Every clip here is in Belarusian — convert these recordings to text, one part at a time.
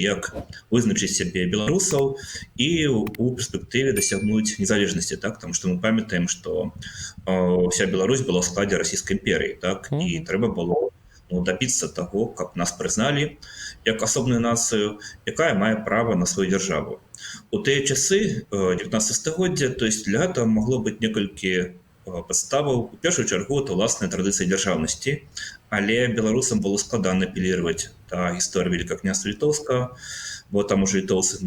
Як вызначыць сябе беларусаў і у перспектыве дасягнуць незалежнасці, так, там что мы памятаем, что вся Беларусь была ў складзе Расійскай імперыі, так, і трэба было, ну, дабіцца таго, каб нас прызналі як асобную нацыю, якая мае права на сваю дзяржаву. У тыя часы 19 стагоддзя, то есть для этого могло быть некалькі падставаў. У першую чаргу, это ўласная традыцыя дзяржаўнасці, але беларусам было складана апеллировать да гісторыі Вялікага Княства Літоўскага, бо там уже літоўцы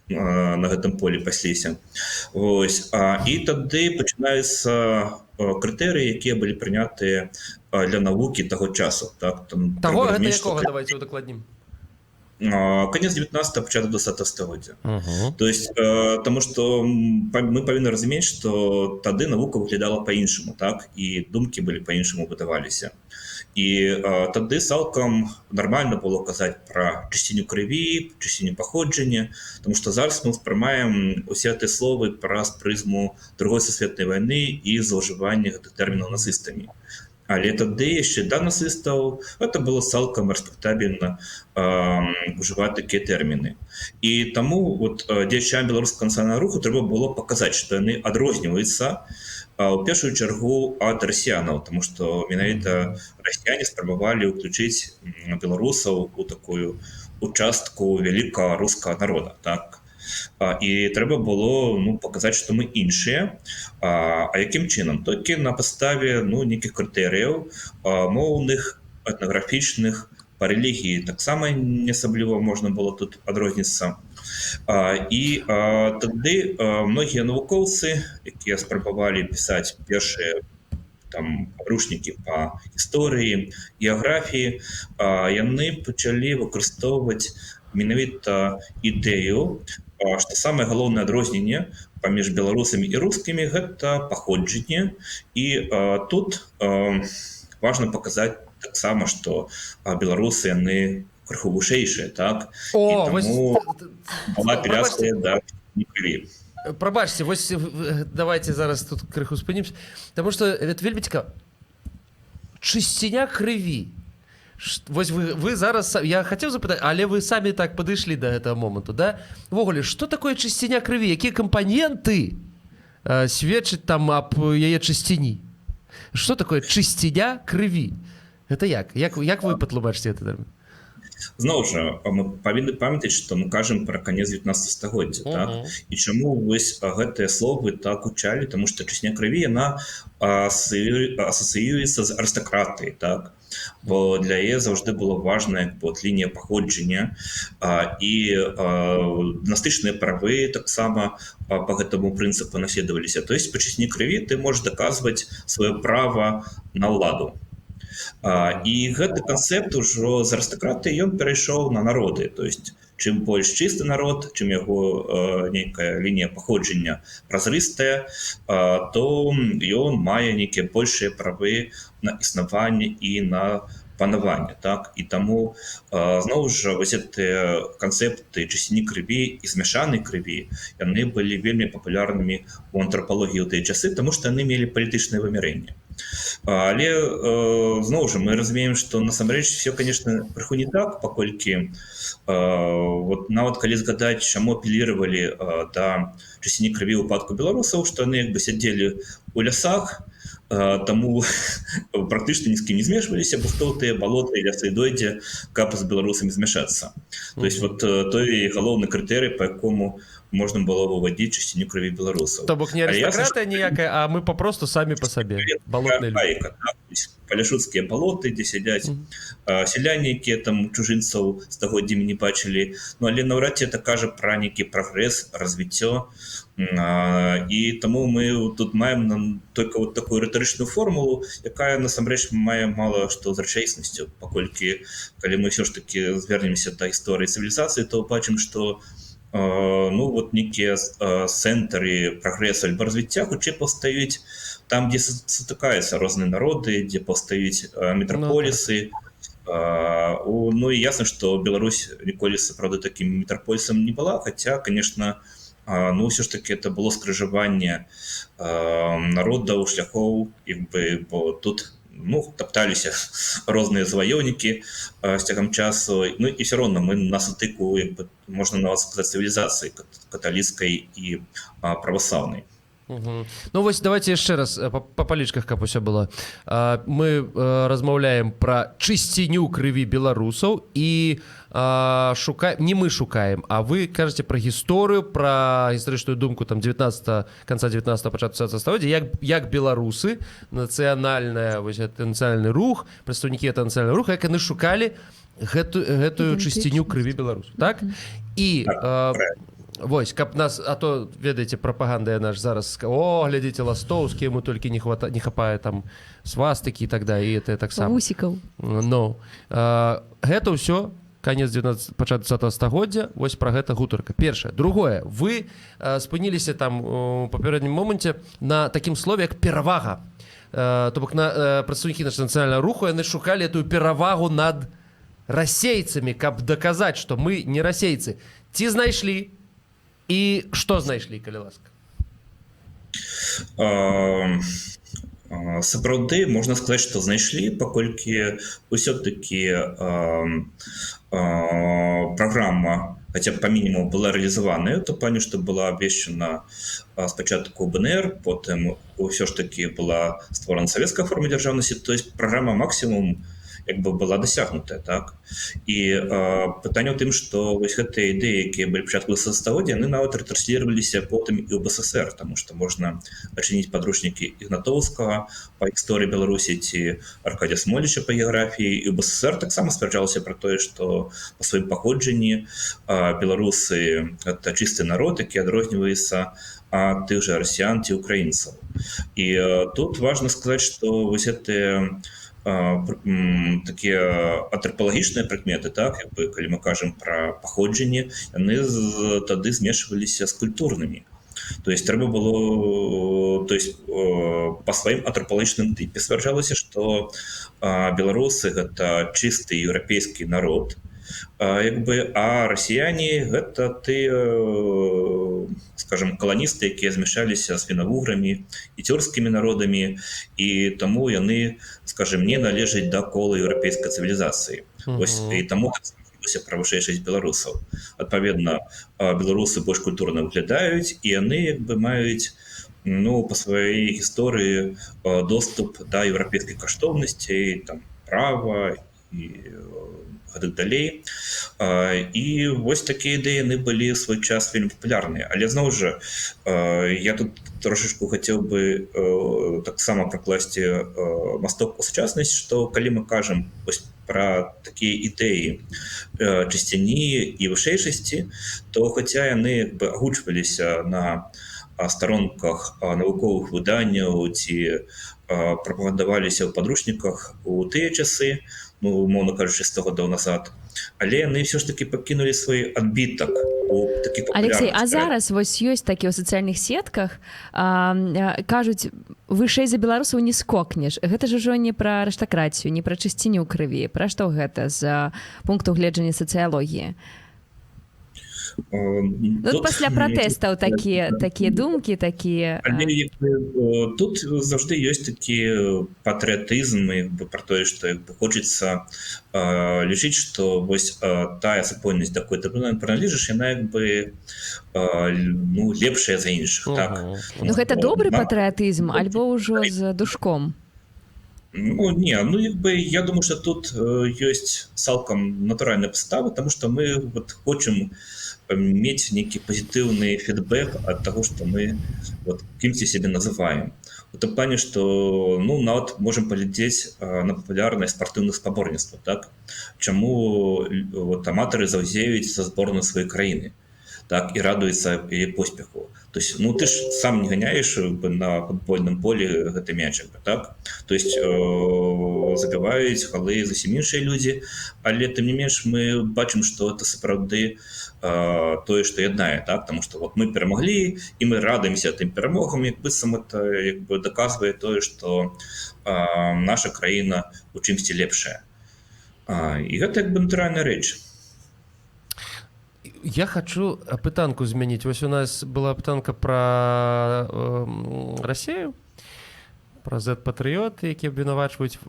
на гэтым полі пасліся. Вось, і тады пачынаюцца крытэрыі, якія былі прынятыя для навукі таго часу, так, там, таго трэба гэта разумець, што якога, давайте удакладнім. Конец 19, пачатак 20 стагоддзя. То есть тому что мы павінны разумець, что тады навука выглядала по-іншаму, так, і думкі былі по-іншаму выдаваліся, і тады цалкам нормально было казаць про чысціню крыві, чысціню паходжання, тому что зараз мы успрымаем усе тыя словы праз прызму Другой сусветнай войны і злоўжывання гэтых тэрмінаў нацыстамі. Але тады, яшчэ да нацыстаў, это было цалкам рэспектабельна ужываць такія тэрміны. І таму вот дзеячам беларускага нацыянальнага руху трэба было паказаць, што яны адрозніваюцца у першую чаргу ад расіянаў, тому что менавіта расіяне спрабавалі ўключыць беларусаў у такую участку вялікага рускага народа, так. І трэба было, ну, паказаць, што мы іншыя. А якім чынам? Толькі на падставе, ну, нейкіх крытэрыяў моўных, этнаграфічных, па рэлігіі таксама не асабліва можна было тут адрознівацца. І тады многія навукоўцы, якія спрабавалі пісаць першыя там падручнікі па гісторыі, геаграфіі, яны пачалі выкарыстоўваць менавіта ідэю, што самае галоўнае адрозненне паміж беларусамі і рускімі — гэта паходжанне. І тут важна паказаць таксама, што беларусы, яны крыху вышэйшыя, так. О, і вось таму была прабачце. апеляцыя да крыві. Прабачце, вось давайте зараз тут крыху спынімся, потому что это вельмі цікава. Чысціня крыві. Вось вы зараз я хацеў запытаць, але вы самі так падышлі до этого моманту, да? Увогуле, что такое чысціня крыві, якія кампаненты сведчаць там аб яе чысціні? Что такое чысціня крыві? Это як вы патлумачыце это тэрмін? Зноў жа, мы павінны памятаць, што мы кажам пра канец 19 стагоддзя, так? І чаму вось гэтыя словы так гучалі? Тому што чысціня крыві, яна асацыюецца з арыстакратыяй, так, бо для яе заўжды было важна, як бы, от лінія паходжання, і дынастычныя правы таксама по гэтаму прынцыпу наследаваліся. То есть па чысціні крыві ты можаш даказваць сваё права на ўладу. І гэты канцэпт ужо з арыстакратыі ён перайшоў на народы. То есть чым больш чысты народ, чым яго нейкая лінія паходжання празрыстая, то ён мае нейкія большыя правы на існаванне і на панаванне, так. І таму зноў жа вось гэтыя канцэпты чысціні крыві і змяшанай крыві, яны былі вельмі папулярнымі у антрапалогіі ў тыя часы, таму што яны мелі палітычнае вымярэнне. Але зноў жа мы разумеем, што насамрэч все, конечно, крыху не так, паколькі вот нават калі згадаць, чаму апеллировали да чысціні крыві ў выпадку беларусаў, што яны як бы сядзелі у лясах, таму практычна ні з кім не змешваліся, бо хто ў тыя балоты і лясы дойдзе, каб з беларусамі змяшацца? То есть вот той галоўны крытэрый, по якому можна было выводзіць чысціню крыві беларусаў. То бок не Але ясна, арыстакратыя ніякая, а мы папросту самі па сабе балотныя людзі. Архаіка, так? То есть паляшуцкія балоты, дзе сядзяць сяляне, якія там чужынцаў стагоддзямі не бачылі. Ну, але наўрад ці это кажа пра нейкі прагрэс, развіццё. І таму мы тут маем нам только вот такую рытарычную формулу, якая насамрэч мае мала што з рэчаіснасцю, паколькі калі мы ўсё ж таки звернемся да гісторыі цывілізацыі, то бачым, што ну вот нейкія цэнтры прагрэсу альбо развіцця хутчэй паўстаюць там, дзе сутыкаюцца розныя народы, дзе паўстаюць метраполісы. Ну і ясна, што Беларусь ніколі сапраўды такім метраполісам не была, хаця, конечно, ну, ўсё ж таки это было скрыжаванне народаў, шляхоў, як бы, бо тут ну, тапталіся розныя заваёўнікі з цягам часу. Ну і все роўна мы на сутыку, як бы, можна нават сказаць, цывілізацыі каталіцкай і праваслаўнай. Угу. Ну вось давайте яшчэ раз па палічках, каб усё было. Мы размаўляем пра чысціню крыві беларусаў і шукаем, не мы шукаем, а вы кажаце пра гісторыю, пра гістарычную думку там 19, конца 19, пачатку 20 стагоддзя, як беларусы, нацыянальная, вось гэты нацыянальны рух, прадстаўнікі этого нацыянального руха, як яны шукалі гэтую чысціню крыві беларусаў, так? І Так, правильно. Вось, каб нас, а то, ведаеце, прапаганда наш зараз о, глядзіце, Ластоўскі, яму толькі не хапае там свастыкі і так далее, і это таксама Вусікаў. Ну, гэта ўсё конец 19, пачатак 20 стагоддзя, вось пра гэта гутарка. Першае. Другое, вы спыніліся там у папярэднім моманце на такім слове, як перавага. То бок на прадстаўнікі нашага нацыянальнага руху, яны шукалі эту перавагу над расейцамі, каб даказаць, што мы не расейцы. Ці знайшлі? І што знайшлі, калі ласка? Сапраўды можна сказаць, што знайшлі, паколькі ўсё-таки праграма хаця б па мінімуму была рэалізаваная, то плане, што была абвешчана спачатку БНР, потым ўсё ж таки была створана савецкая форма дзяржаўнасці, то есть праграма максімум як бы была дасягнутая, так. І пытанне ў тым, што вось гэтыя ідэі, якія былі пачатку стагоддзя, яны нават ретранслироваліся потым і ў БССР, таму што можна адчыніць падручнікі Ігнатоўскага па гісторыі Беларусі ці Аркадія Смоліча па геаграфіі, і ў БССР таксама сцвярджалася пра тое, што па сваім паходжанні беларусы это чысты народ, які адрозніваецца ад тых жа расіян ці украінцаў. І тут важна сказаць, што вось гэтыя такія антрапалагічныя прыкметы, так, як бы, калі мы кажам пра паходжанне, яны тады змешваліся з культурнымі. То есть трэба было, то есть па сваім антрапалагічным тыпе сцвярджалася, што беларусы гэта чысты еўрапейскі народ, як бы, а расіяне гэта тыя, скажем, каланісты, якія змяшаліся з фінавуграмі і цюркскімі народамі, і таму яны, скажем, не належаць да кола еўрапейскай цывілізацыі. Вось, і таму так сцвярджалася пра вышэйшасць беларусаў. Адпаведна, беларусы больш культурна выглядаюць, і яны як бы маюць, ну, па сваёй гісторыі доступ да еўрапейскай каштоўнасцей, там, права і гэтак далей. І вось такія ідэі, яны былі ў свой час вельмі папулярныя. Але зноў жа, я тут трошачку хацеў бы таксама пракласці масток у сучаснасць, што калі мы кажам вось пра такія ідэі чысціні і вышэйшасці, то хаця яны як бы агучваліся на старонках навуковых выданняў ці прапагандаваліся ў падручніках у тыя часы, ну, умоўна кажучы, 100 гадоў назад, але яны ўсё ж таки пакінулі свой адбітак у такіх Алексей, а папулярных зараз вось ёсць такі ў сацыяльных сетках, кажуць: «Вышэй за беларусаў не скокнеш». Гэта ж ужо не пра арыстакратію, не пра чысціню крыві. Пра што гэта з пункту гледжання сацыялогіі? Ну, Тут пасля пратэстаў такія думкі, такія. Але, як бы, тут заўжды ёсць такі патрыятызм, як бы, пра тое, што як бы хочацца лічыць, што вось тая супольнасць, да якой ты прыналежыш, яна як бы, ну, лепшая за іншых, так? Ну, гэта добры патрыятызм альбо ўжо з душком? Ну, не, ну, як бы, я думаю, что тут ёсць цалкам натуральная падстава, тому что мы вот хочам мець нейкі пазітыўны фідбэк ад таго, што мы вот кімсьці сябе называем. У том плане, што, ну, нават можам паглядзець на папулярнасць спартыўных спаборніцтваў, так? Чаму вот аматары заўзеюць за зборную сваёй краіны, так, і радуюцца яе поспеху? То есть, ну, ты ж сам не ганяеш, как бы, на футбольным поле гэты мяч, как бы, так? То есть забіваюць галы зусім іншыя людзі, але тым не менш мы бачым, што это сапраўды тое, што яднае, так? Таму што вот мы перамаглі, і мы радуемся тым перамогам, як быццам это як бы даказвае тое, што наша краіна у чымсьці лепшая. І гэта як бы натуральная рэч. Я хочу пытанку змяніць. Вось у нас была пытанка пра Расею, пра Z-патрыёты, які абвінавачваюць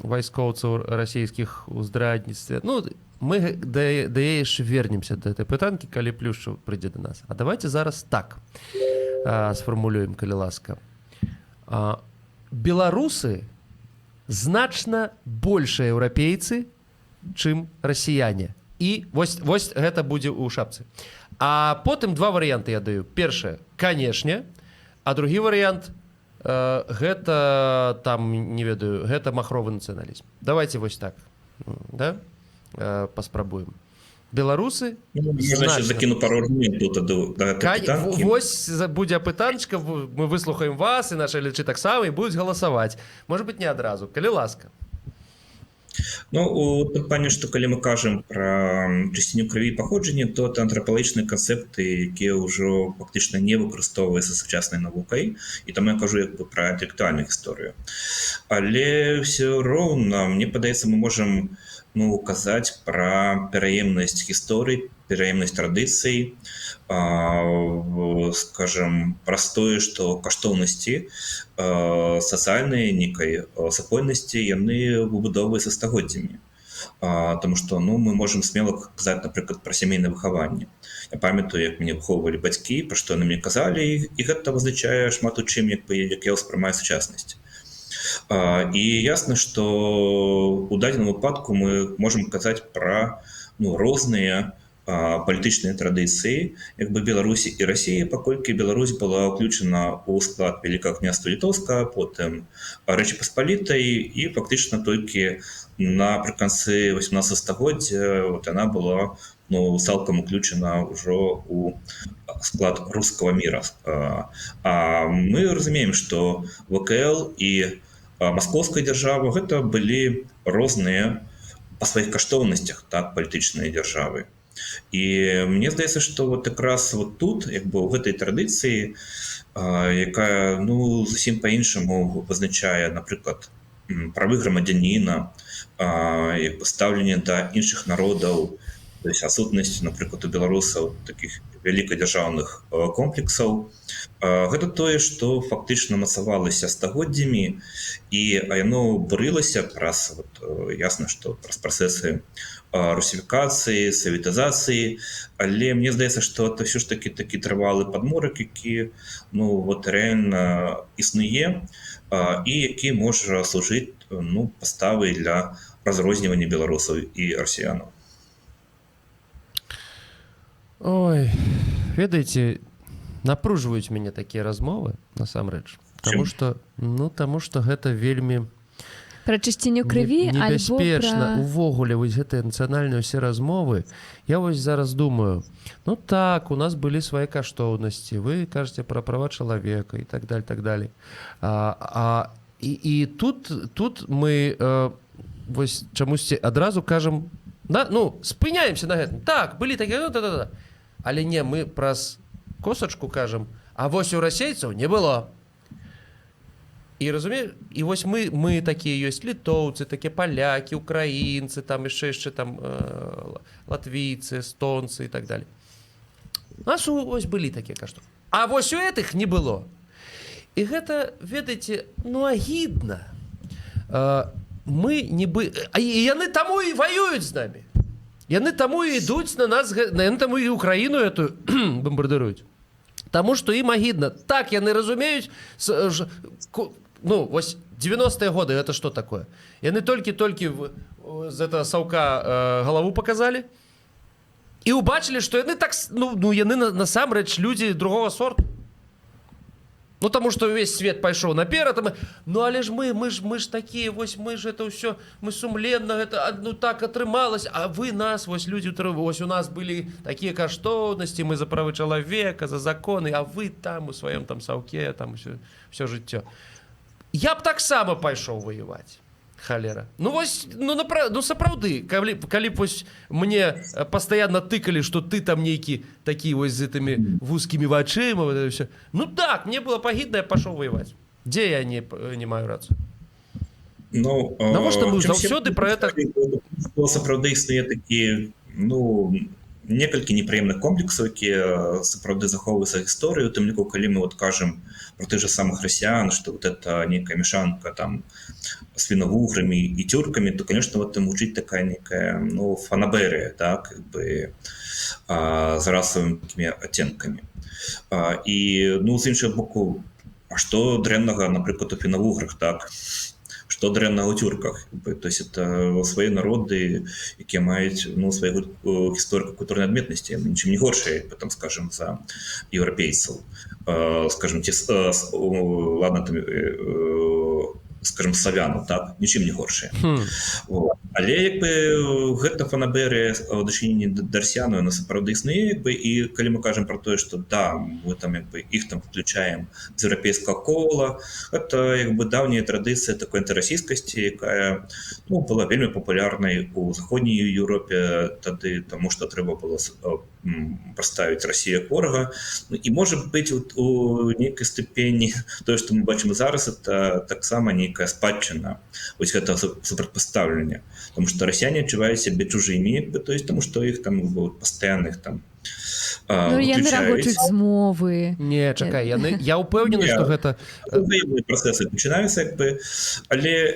вайскоўцаў расійскіх у здрадніцтве. Ну, мы да яе яшчэ вернемся, да этой пытанкі, калі Плюшчаў прыйдзе да нас. А давайте зараз так сфармулюем, калі ласка. Беларусы значна большыя еўрапейцы, чым расіяне. І вось гэта будзе ў шапцы. А потым два варыянты я даю. Першае, канешне, а другі варыянт, гэта там, не ведаю, гэта махровы нацыяналізм. Давайте вось так, да? Паспрабуем. Беларусы Ну, можна закіну пару аргументаў. Вось будзе апытанчка, мы выслухаем вас і нашы гледачы таксама і будуць галасаваць. Может быть, не адразу, калі ласка. Ну, у тым плане, што калі мы кажам пра чысціню крыві і паходжанне, то это антропалагічныя канцэпты, якія ўжо фактычна не выкарыстоўваюцца сучаснай навукай, і там я кажу як бы пра інтэлектуальную гісторыю. Але ўсё роўна, мне падаецца, мы можам, ну, казаць пра пераемнасць гісторый, пераемнасць традыцый, скажем, праз тое, што каштоўнасці сацыяльнай нейкай супольнасці, яны выбудоўваюцца стагоддзямі. Таму што, ну, мы можам смело казаць, напрыклад, пра сямейнае выхаванне. Я памятаю, як мяне выхоўвалі бацькі, пра што яны мне казалі, і гэта вызначае шмат у чым, як бы, як я ўспрымаю сучаснасць. І ясна, што у дадзеным выпадку мы можам казаць пра, ну, розныя палітычныя традыцыі як бы Беларусі і Расіі, паколькі Беларусь была ўключана ў склад Вялікага княства Літоўскага, потым Рэчы Паспалітай, і фактычна толькі напрыканцы 18 стагоддзя вот яна была, ну, цалкам уключана ўжо ў склад рускага мира. А мы разумеем, што ВКЛ і Маскоўская дзяржава — гэта былі розныя па сваіх каштоўнасцях, так, палітычныя дзяржавы. І мне здаецца, што вот якраз вот тут, як бы ў гэтай традыцыі, якая, ну, зусім па-іншаму вызначае, напрыклад, правы грамадзяніна, як бы стаўленне да іншых народаў, то есть адсутнасць, напрыклад, у беларусаў такіх вялікадзяржаўных комплексаў, гэта тое, што фактычна мацавалася стагоддзямі, і яно бурылася праз вот, ясна, што праз працэсы русіфікацыі, саветызацыі, але мне здаецца, што это ўсё ж таки такі трывалы падмурак, які, ну, вот рэальна існуе і які можа служыць, ну, паставай для разрознівання беларусаў і расіянаў. Ой, ведаеце, напружваюць мяне такія размовы насамрэч. Таму Чым? што, ну, таму што гэта вельмі Пра чысціню крыві альбо небяспечна. пра Увогуле вось гэтыя нацыянальныя ўсе размовы. Я вось зараз думаю: ну так, у нас былі свае каштоўнасці, вы кажаце пра права чалавека і так далее, так далей. І тут мы вось чамусьці адразу кажам, да, ну, спыняемся на гэтым: так, былі такія, ну, да, да, да. Але не, мы праз косачку кажам: а вось у расейцаў не было. І разумею, і вось мы такія ёсць літоўцы, такія палякі, украінцы, там яшчэ там латвійцы, эстонцы і так далее. У нас вось былі такія каштоўнасці. А вось у гэтых не было. І гэта, ведаеце, ну, агідна. Мы нібы, а і яны таму і ваююць з намі. Яны таму і ідуць на нас, яны таму і Украіну эту бомбардыруюць. Таму што ім агідна. Так, яны разумеюць, ну, вось 90-е годы — это что такое? Яны толькі-толькі з этого саўка галаву показалі і убачылі, што яны так, ну, яны насамрэч людзі другого сорту. Ну, таму што ўвесь свет пайшоў наперад, ну, але ж мы ж такія, вось мы ж это ўсё, мы сумленна гэта, ну, так атрымалась, а вы нас, вось людзі, вось у нас былі такія каштоўнасці, мы за правы чалавека, за законы, а вы там у сваём там саўке, там ўсё жыццё. Я б таксама пайшоў ваяваць. Халера. Ну вось, ну, ну сапраўды, калі б вось мне пастаянна тыкалі, што ты там нейкі такі вось з гэтымі вузкімі вачыма, вот это всё. Ну так, мне было пагідна, я пашоў ваяваць. Дзе я не маю рацыю? Ну, Навошта мы чым заўсёды усе пра это што сапраўды існуе такі, ну, некалькі непрыемных комплексаў, якія сапраўды захоўваюцца гісторыю, тым ліку калі мы вот кажам про тых же самых расіян, что вот это некая мешанка там с фінна-вуграмі і цюркамі, то, конечно, вот там гучыць такая некая, ну, фанаберыя, так, как бы з расавымі оттенками. І, ну, з іншага боку, а што дрэннага, напрыклад, у фінна-вуграх, так? Што дрэннага ў цюрках? То есть это свае народы, якія маюць, ну, свае гісторыка-культурнай адметнасці, яны нічым не горшыя, там, скажем, за еўрапейцаў. Скажем, ці, ладно, там, скажем, славяну, так, нічым не горшыя. Вот. Але як бы гэта фанаберыя ў дачыненні да расіяну, яна сапраўды існуе, як бы, і калі мы кажам про тое, што да, мы там як бы іх там включаем з еўрапейскага кола, это як бы даўняя традыцыя такой антырасійскасці, якая, ну, была вельмі папулярнай у заходняй Еўропе тады, таму што трэба было паставіць Расію як ворага. Ну, і можа быць, у нейкай ступені тое, што мы бачым зараз, это таксама нейкая спадчына вось гэтага супрацьпастаўлення, потому что расіяне адчуваюць сябе чужымі, як бы, то есть таму што іх там вот, пастаянных там Ну, яны выключаюць. рагочуць з мовы. Не, чакай, яны, я ўпэўнены, Не. што гэта Взаимные працэсы пачынаюцца, як бы, але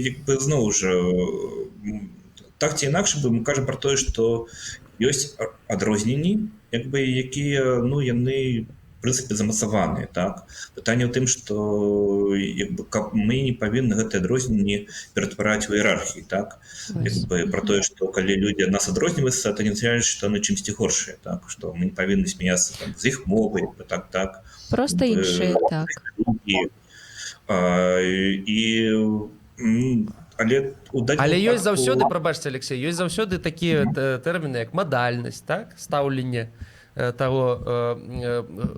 як бы зноў жа, так ці інакш бы мы кажам про тое, што ёсць адрозненні, як бы, якія, ну, яны в прынцыпе замацаваныя, так. Пытанне ў тым, што як бы, каб мы не павінны гэтыя адрозненні ператвараць у іерархіі, так, як бы, про тое, што калі людзі ад нас адрозніваюцца, то не азначае, што яны чымсьці горшыя, так, што мы не павінны смяяцца там з іх мовы, як бы, так, так. Просто іншыя, так. І, але у дадзеным Але ёсць выпадку заўсёды, прабачце, Алексей, ёсць заўсёды такія тэрміны, як мадальнасць, так, стаўленне таго,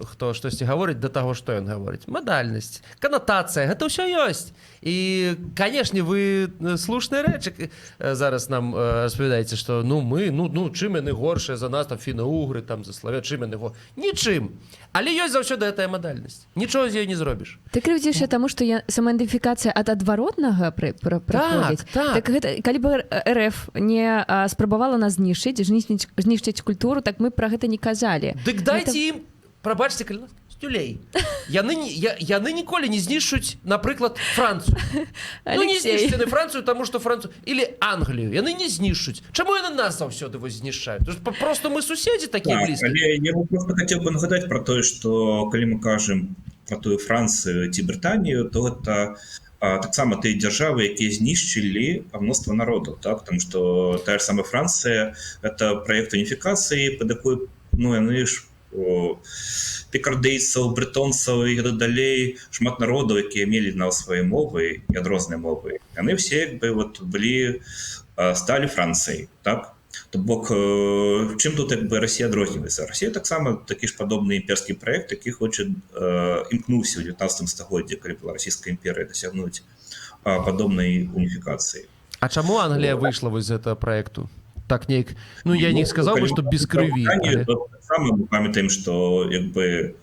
хто штосьці гаворыць, да таго, што ён гаворыць. Мадальнасць, канатацыя, гэта ўсё ёсць. І, канешне, вы слушныя рэчы зараз нам распавядаеце, што, ну, мы, ну, чым яны горшыя за нас, там, фіна-угры, там, за славян, чым яны Нічым. Але ёсць заўсёды гэтая мадальнасць. Нічога з ёй не зробіш. Ты крыўдзішся таму, што я самаідэнтыфікацыя ад адваротнага прыходзіць. Так. Так гэта, калі б РФ не спрабавала нас знішчыць, знішчыць культуру, так мы пра гэта не казалі. Дык дайце ім, прабачце, калі ласка, сцюлей. Яны, не, яны ніколі не знішчуць, напрыклад, Францыю. Ну, не Алексей. знішчуць яны Францыю, таму што Францыю или Англію. Яны не знішчуць. Чаму яны нас заўсёды вось знішчаюць? Потому что просто мы суседзі такія Так, блізкія. але я бы просто хацеў бы нагадаць про тое, што калі мы кажам про тую Францыю ці Брытанію, то гэта таксама тыя дзяржавы, якія знішчылі мноства народаў, так, потому что тая ж самая Францыя — это праект уніфікацыі, пад якой, ну, яны ж пікардыйцаў, брэтонцаў і гэтак далей, шмат народаў, якія мелі на свае мовы і адрозныя мовы. Яны все як бы вот былі, сталі Францыяй, так? То бок, чым тут як бы Расія адрозніваецца? Расія таксама такі ж падобны імперскі праект, які хоча, імкнуўся ў 19 стагоддзі, калі была Расійская імперыя, дасягнуць падобнай уніфікацыі. А чаму Англія выйшла вось з гэтага праекту? Так неяк, ну, я не Ну, сказаў бы, калі што мы без крыві, Брытанію, але то таксама мы памятаем, што як бы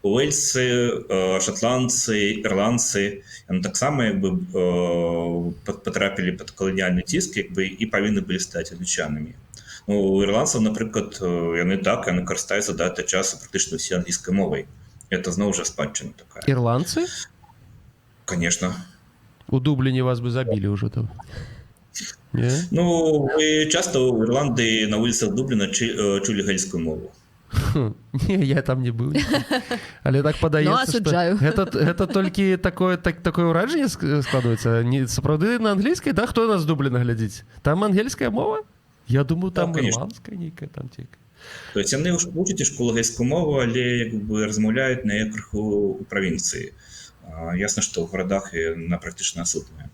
уэльсы, шатландцы, ірландцы, яны таксама як бы, патрапілі пад каланіяльны ціск, як бы, і павінны былі стаць англічанамі. Ну, у ірландцаў, напрыклад, яны так, яны карыстаюцца да гэтага часу практычна ўсе англійскай мовай. Это зноў жа спадчына такая. Ірландцы? Конечно. У Дубліне вас бы забілі ўжо там. Не? Ну, вы часто ў Ірландыі на вуліцах Дубліна чулі гэльскую мову? Не, я там не быў. Але так падаецца, Ну, што асуджаю. гэта толькі такое ўражанне складваецца. Не, сапраўды на англійскай, да? Хто нас з Дубліна глядзіць? Там ангельская мова? Я думаю, там Так, конечно. ірландская нейкая там цека. То есть яны ўж вучаць у школах гэльскую мову, але як бы размаўляюць на яе крыху у правінцыі. Ясна, што ў гарадах яна практычна адсутная.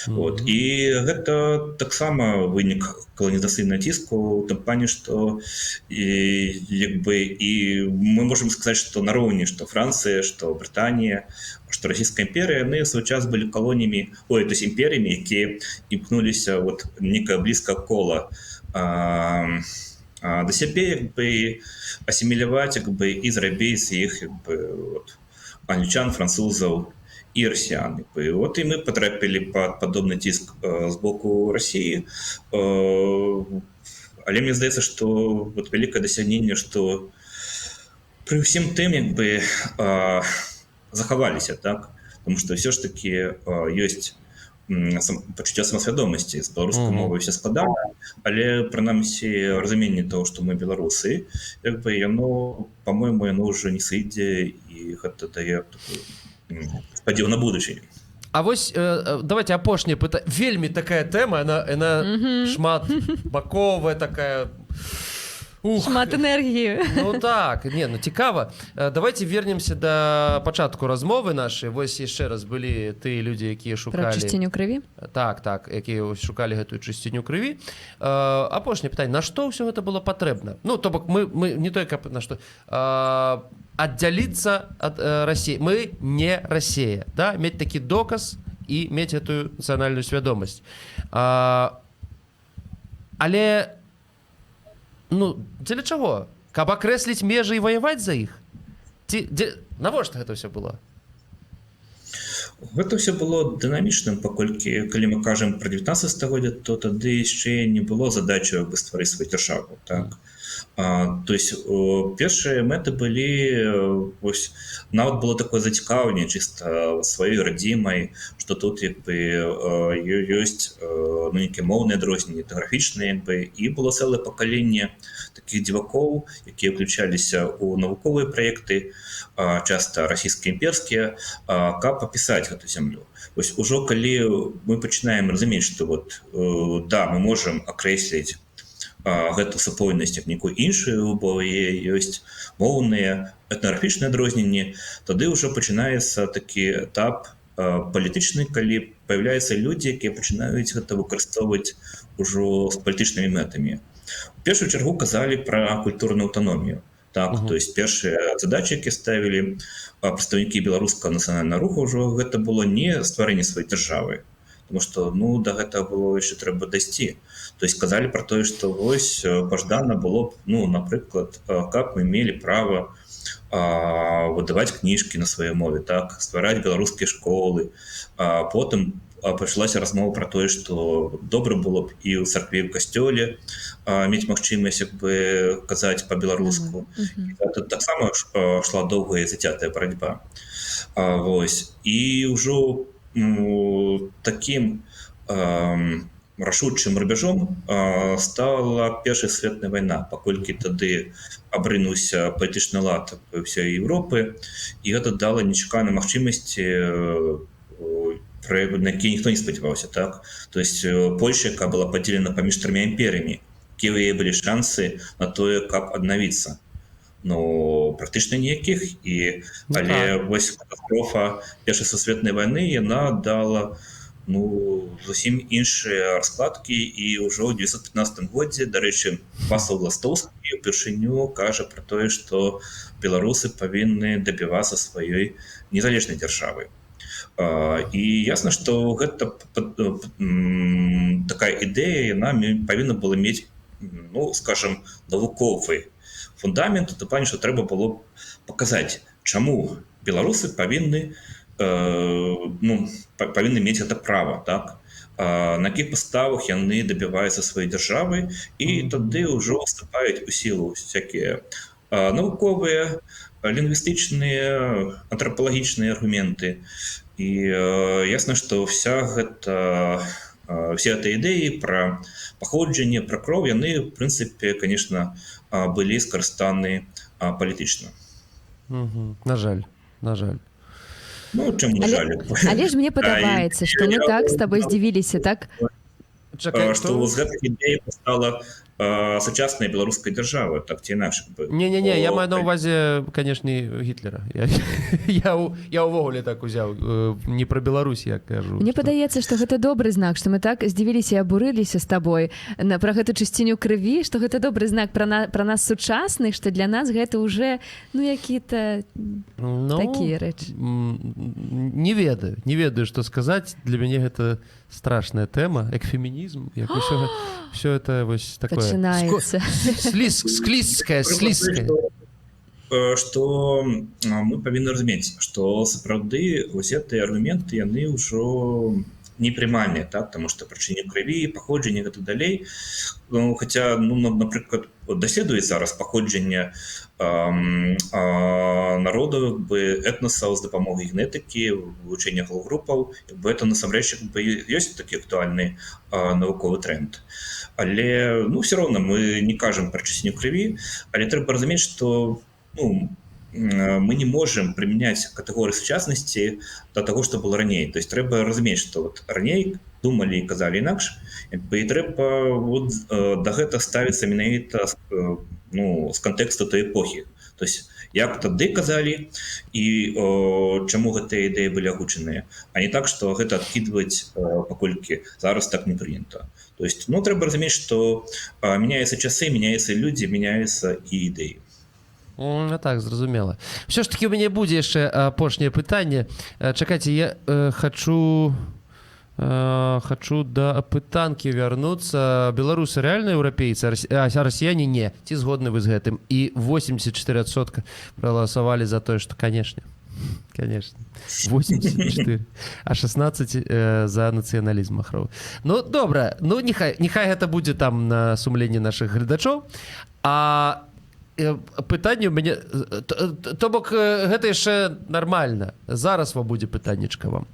Вот. І гэта таксама вынік каланізацыйнага ціску ў тым плане, што і, як бы, і мы можам сказаць, што нароўні, што Францыя, што Брытанія, што Расійская імперыя, яны ў свой час былі калоніямі, ой, то есть імперіямі, якія імкнуліся вот некае блізкае кола, да сябе, як бы, асіміляваць, як бы, і зрабіць іх, як бы, вот, англічан, французаў і расіян. Як бы. Вот і мы патрапілі пад падобны ціск з боку Расіі. Але мне здаецца, што вот вялікае дасягненне, што пры ўсім тым як бы захаваліся, так, потому что ўсё ж таки ёсць пачуццё самасвядомасці. З беларускай мовай все складана, але прынамсі разуменне того, што мы беларусы, як бы яно, по-моему, яно ўжо не сыдзе, і гэта дае такую спадзеў на будучыню. А вось давайте апошняе пыта, вельмі такая тэма, она шмат баковая такая. Ух. Шмат энергіі. Ну так, не, ну цікава. Давайте вернемся до пачатку размовы нашай. Вось яшчэ раз, былі тыя людзі, якія Пра шукалі чысціню крыві. Так, якія вось шукалі гэтую чысціню крыві. Апошняе пытанне: на што ўсё гэта было патрэбна? Ну, то бок мы не той каб на што аддзяліцца ад России, мы не Россия, да, мець такі доказ і мець гэтую нацыянальную свядомасць, але ну дзеля чаго? Каб акрэсліць межы і ваяваць за іх, ці дзе, навошта гэта ўсё было? Гэта ўсё было дынамічным, паколькі калі мы кажам пра 19 стагоддзя, то тады яшчэ не было задачы бы стварыць сваю дзяржаву, так. То есть першыя мэты былі вось, нават было такое зацікаўленне чыста сваёй радзімай, что тут як бы ёсць ну, нейкія моўныя адрозненні, этнаграфічныя, як бы, і было цэлае пакаленне такіх дзівакоў, якія ўключаліся ў навуковыя праекты, часта расійскія імперскія, каб апісаць гэту зямлю. Вось ужо калі мы пачынаем разумець, что вот да, мы можам акрэсліць гэту супольнасць як нейкую іншую, бо яе ёсць моўныя, этнаграфічныя адрозненні, тады ўжо пачынаецца такі этап палітычны, калі паяўляюцца людзі, якія пачынаюць гэта выкарыстоўваць ужо з палітычнымі мэтамі. У першую чаргу казалі пра культурную аўтаномію. Так, то есть першыя задачы, якія ставілі прадстаўнікі беларускага нацыянальнага руху, ўжо гэта было не стварэнне сваёй дзяржавы, потому что, ну, да гэтага было яшчэ трэба дайсці. То есть казалі про тое, что вось пажадана было б, ну, напрыклад, каб мы мелі права выдаваць кніжкі на сваёй мове, так, ствараць беларускія школы. Потым пачалася размова про тое, что добра было б і ў царкве, ў касцёле мець магчымасць як бы казаць по-беларуску. Тут таксама шла доўгая, зацятая барацьба. Вось і ўжо, ну, таким рашучым рубяжом стала Першая сусветная вайна, паколькі тады абрынуўся палітычны лад ўсёй Европы, і гэта дала нечаканай магчымасці, на які ніхто не спадзяваўся, так. То есть Польша, якая была падзелена паміж трымя імперыямі, якія ў яе былі шансы на тое, каб аднавіцца? Ну, практычна ніякіх. І Ну, але вось катастрофа Першай сусветнай вайны, яна дала, ну, зусім іншыя раскладкі, і ўжо ў 915 годзе, дарэчы, Вацлаў Ластоўскі упершыню кажа пра тое, што беларусы павінны дабівацца сваёй незалежнай дзяржавы. І ясна, што гэта такая ідэя, яна павінна была мець, ну, скажем, навуковы фундамент у плане, што трэба было паказаць, чаму беларусы павінны ну, павінны мець гэта права, так, на якіх падставах яны дабіваюцца сваёй дзяржавы. І тады ўжо вступаюць у сілу всякие навуковыя, лінгвістычныя, антрапалагічныя аргументы. І ясна, што вся гэта все гэты ідэі пра паходжанне, пра кроў, яны в прынцыпе, конечно, былі скарыстаны палітычна. На жаль, на жаль. Ну, чым на Але, жаль? але ж мне Да, і падабаецца, што мы я так з табой здзівіліся, так. Чакай, што з гэтых ідэй пастала сучасная беларуская дзяржава, так ці інакш бы. Не-не-не, я Бо маю на увазе, конечно, Гітлера. Я увогуле так узяў, не пра Беларусь я кажу. Мне што- падаецца, што гэта добры знак, што мы так здзівіліся і абурыліся з табой пра гэту чысціню крыві, што гэта добры знак пра нас сучасных, што для нас гэта уже, ну, які-то Ну, такія рэчы. Не ведаю, не ведаю, што сказаць. Для мяне гэта страшная тэма, як фемінізм, як усё, всё это вось такое. Пачынаецца. Склізкая, слізкая. Што мы павінны разумець, што сапраўды вось гэтыя аргументы, яны ўжо непрымальныя, так, тому что прычыне крыві, паходжанне, гэтак далей. Ну, хотя, ну, напрыклад, даследуюць зараз паходжанне народу, бы этнасаў з дапамогай генетыкі, вывучэння гаплогрупаў, бы это насамрэч бы ёсць такі актуальны навуковы тренд. Але, ну, все роўна мы не кажам пра чысціню крыві, але трэба разумець, что, ну, мы не можем прымяняць катэгорыі сучаснасці да таго, што было раней. То есть трэба разумець, что вот раней думалі і казалі інакш, бы, і трэба вот да гэта ставіцца менавіта ну, з кантэксту той эпохі. То есть як тады казалі і чаму гэтыя ідэі былі агучаныя, а не так, что гэта адкідваць, паколькі зараз так не прынята. То есть, ну, трэба разумець, что мяняюцца часы, мяняюцца людзі, мяняюцца і ідэі. Ну, так, зразумела. Все ж таки у мяне будзе яшчэ апошняе пытанне. Чакайце, я хочу да апытанкі вярнуцца. Беларусы рэальна еўрапейцы, а расіяне не. Ці згодны вы з гэтым? І 84% прагаласавалі за тое, што конечно. Конечно. 84. А 16 за нацыяналізм махровы. Ну, добра. Ну, няхай гэта будзе там на сумленні нашых гледачоў. А пытанне у мяне, то бок гэта яшчэ нармальна. Зараз вам будзе пытаннечка вам.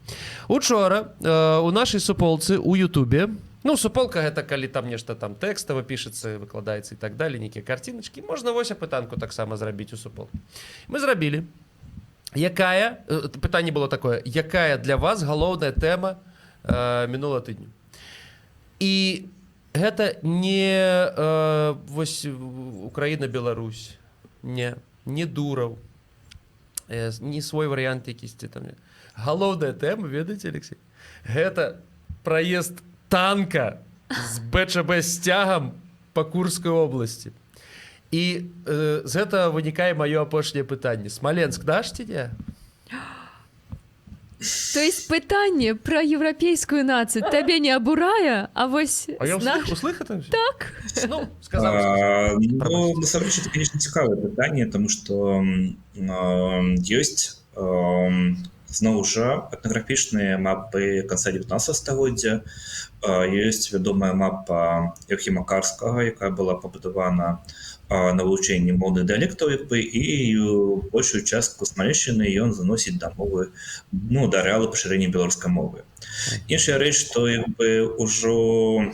Учора у нашай суполцы у Ютубе, ну, суполка — гэта калі там нешта там тэкстава пішацца, выкладаецца і так далее, нейкія карціначкі, можна вось апытанку таксама зрабіць у суполку. Мы зрабілі. Якая пытанне было такое: якая для вас галоўная тэма мінулого тыдню? І гэта не вось Украіна, Беларусь, не Дураў, не свой варыянт якісьці там. Галоўная тэма, ведаеце, Алексей, гэта праезд танка з БЧБ сцягам по Курской области. І з гэтага вынікае маё апошняе пытанне: Смаленск наш ці не? То есть пытанне пра еўрапейскую нацыю табе не абурае, а вось А я з услых это всё? Так. Ну, сказаў. А, ну, Прабачце. насамрэч, это, конечно, цікавае пытанне, тому что ёсць зноў жа этнаграфічныя мапы канца 19 стагоддзя, ёсць вядомая мапа Яўхіма Карскага, якая была пабудавана на вывучэнні моўных дыялектаў, як бы, і большую частку Смаленшчыны ён заносіць да мовы, ну, да арэалу пашырэння беларускай мовы. Іншая рэч, што як бы ўжо,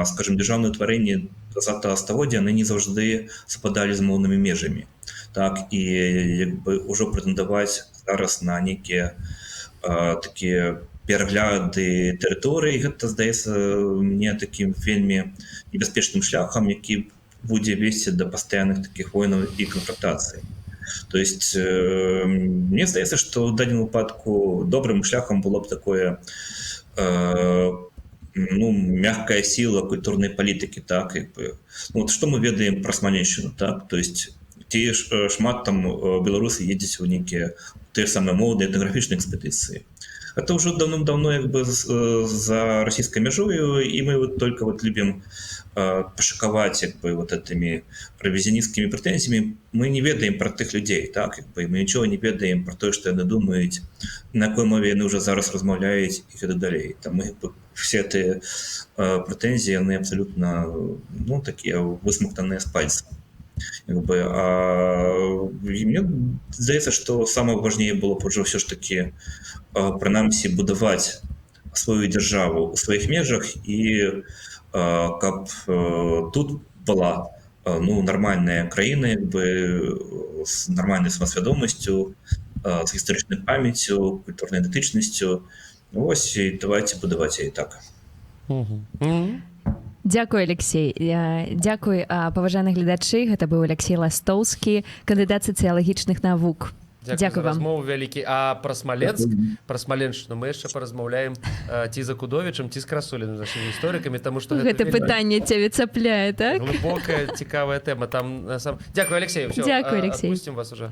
скажем, дзяржаўныя утварэнні 20 стагоддзя, яны не заўжды супадалі з моўнымі межамі. Так, і як бы ўжо прэтэндаваць зараз на нейкія такія перагляды тэрыторый, гэта здаецца мне такім вельмі небяспечным шляхам, які будзе весці да пастаянных такіх войнаў і канфронтацый. То есть мне здаецца, што ў дадзеным выпадку добрым шляхам было б такое, ну, мягкая сила культурнай палітыкі, так, як бы. Ну, вот што мы ведаем пра Смаленшчыну, так, то есть ці ж шмат там беларусы едзець у нейкія тыя ж самыя моўныя этнаграфічныя экспедыцыі. Это ўжо давным-давно як бы за расійскай мяжою, і мы вот только вот любім пашыкаваць як бы вот этими рэвізіянісцкімі прэтэнзіямі. Мы не ведаем пра тых людзей, так, як бы, мы нічога не ведаем пра тое, што яны думаюць, на якой мове яны ўжо зараз размаўляюць і гэтак далей. Там мы, як бы, все тыя прэтэнзіі, яны абсалютна, ну, такія высмактаныя з пальца. Як бы, і мне здаецца, што самае важнее было б ужо ўсё ж такі, прынамсі будаваць сваю дзяржаву ў сваіх межах і каб тут была, ну, нармальная краіна, як бы, з нармальнай самасвядомасцю, з гістарычнай памяццю, культурнай ідэнтычнасцю. Вось і давайте будаваць яе так. Дзякуй, Алексей. Дзякуй, паважаны гледачы. Гэта быў Алексей Ластоўскі, кандыдат сацыялагічных навук. Дзякуй Дзякуй за вам. размову вялікі. А пра Смаленск, пра Смаленшчыну мы яшчэ паразмаўляем ці за Кудовічам, ці з Красуліным, нашымі гісторыкамі, таму што Гэта вельмі пытанне цябе цапляе, так? глыбокая, цікавая тэма там. Дзякуй, Алексей. Всё, Дзякуй, Алексей. Отпустим вас уже.